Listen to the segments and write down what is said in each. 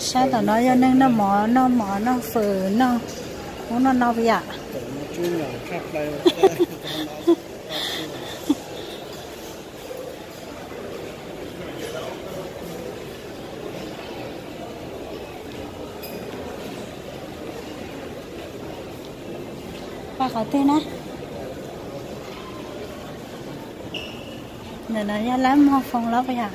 Sab tom no yog neeg noj mov, noj mov, noj fawm, noj ub noj no puas yom? Pais qhov twg na? Ntawm no yog lab mos foo los puas yom?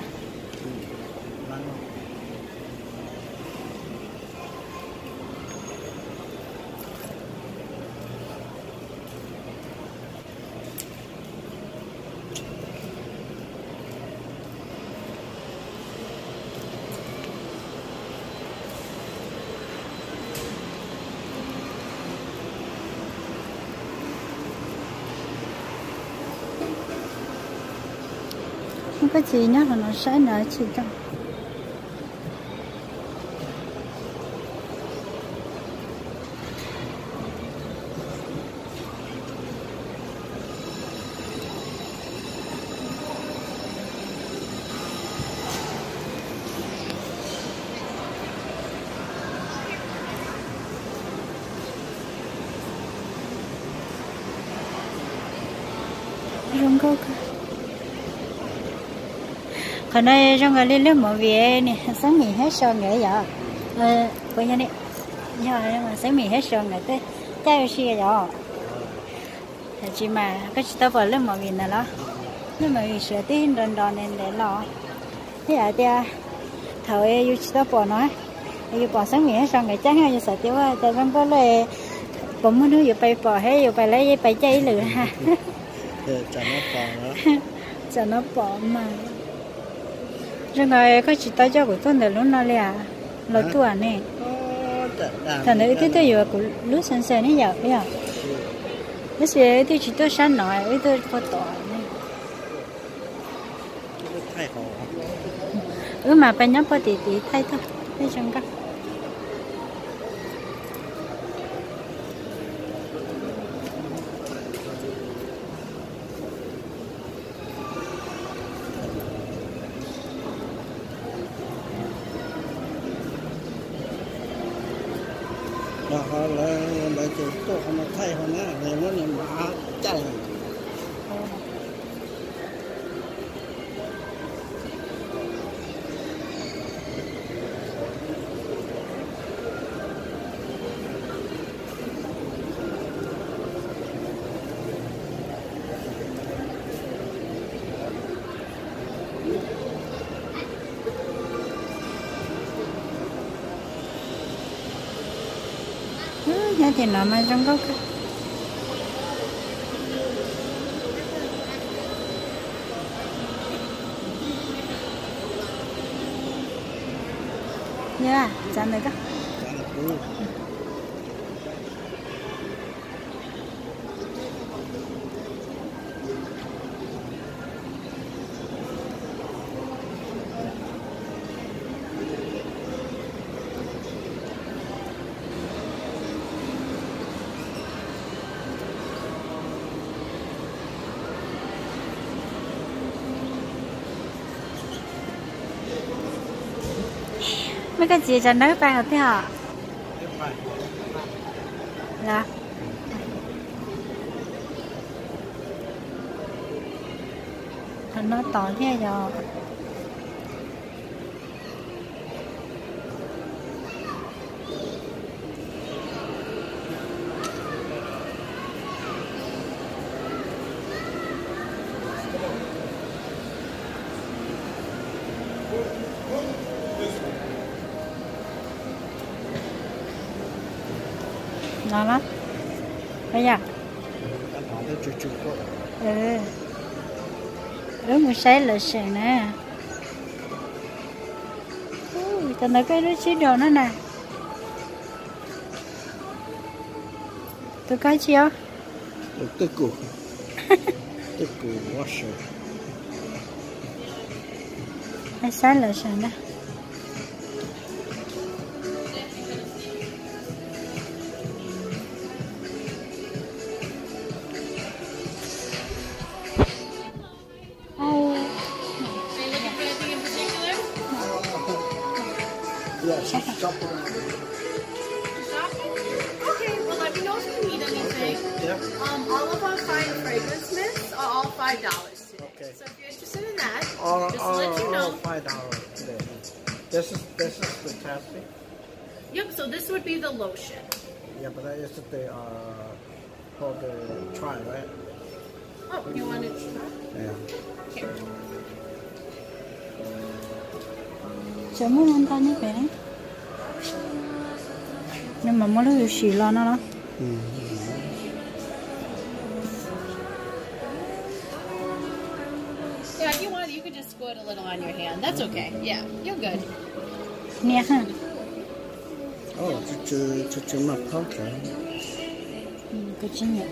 Koj txiv nyob qhov no saib nws tsis tau. Zoo nkauj kawg. Qhov no zoo nkaus li lub movie ni, xeeb mim thiab so nkawd yom. Puas yog ni? Yog, xeeb mim thiab so nkawd tej caij ua si yom. Tsis mas koj tsis tau pom lub movie ntawd los? Lub movie suav tib nrov nrov ntev ntev los. Thiab yog tias thaum yus tsis tau pom no, yus pom xeeb mim thiab so nkawd caij no yus xav tias ua cas zoo nkauj lawm, puas muaj hnub yus pais pom thiab yus pais lawv pais caij ib lwm ha. Tsam no pom mas. Zoo nkaus koj tsis tau coj kuv tuaj ntawm lub no li as, los tuaj ne. Thaum ntawd wb twb tuaj yuav kuv lub xeev xees ne yom, yog. Tab sis wb twb tsis tuaj sab no, wb tuaj puag tom ne. Wb mas peb nyob puag tim tid thaij tag, peb zoo nkauj. Los ho lawv, lawv ces tuaj qhov no thaij ho na, lawv muab nws mov caij. Nyob tim no mas zoo nkauj kawg. Yog txav ntawm koj. Muaj koj txiv tsam no pais qhov twg os? Los, qhov no tod thiaj yog. No los, yog. Wb mus saib lawv seem na. Cov ntawd koj lub sib dua no na. Tus koj tsis os? Tej kuv, tej kuv, saib lawv seem na. Yes, shop. Shopping? Okay, well, let me know if you need anything. Yeah. Um, all of our fine fragrance mints are all five dollars today. Okay. So if you're interested in that, all, just to let you know. All five dollars today. This is, this is the taffy? Yep, so this would be the lotion. Yeah, but that is the, uh, for the try, right? Oh, you want to try? Yeah. Here. Cov muaj ntau nyob pem na. Nws mas muaj lub sim los no los. Mm. Yeah, if you want, you could just squirt a little on your hand. That's okay. Yeah, you're good. Nias ha. Oh, tsis, tsis, tsis mag phaub tsav. Kuv tsis nyiam.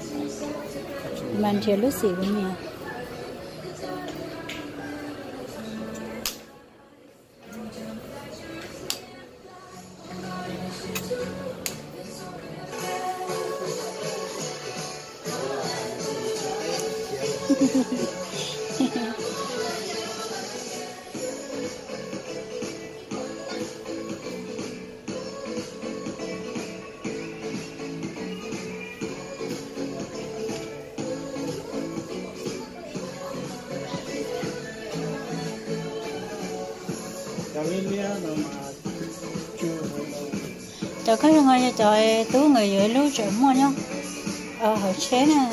Mas nrhiav lub xim kuv nyiam. Cov khaub ncaws no yog cov tub nkawd yuav ib lub tseem muaj nyob hauv tsheb na.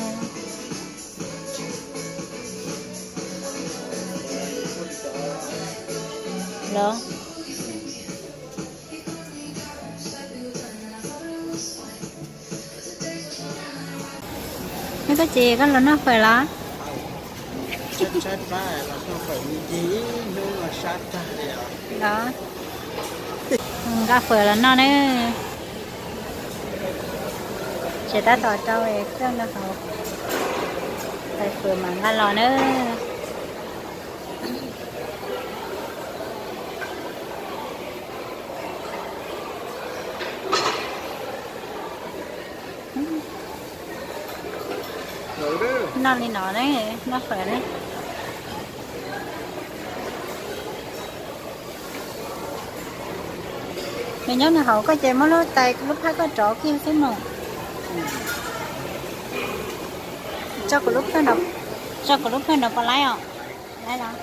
Los. Neb Koj Ces, koj los noj fawm los? Los, nqa fawm los noj nawb. Ces tab tom rau koj nqa hauv, fawm mas nqa los nawb. Noj li no ne, noj fawm ne. Nws nyob nws hauv koj ces muab lub tais lub phaj koj rov kiag xwb mas. Tso kuv lub phaj nrov, tso kuv lub phaj nrov puas laib os? Laib los?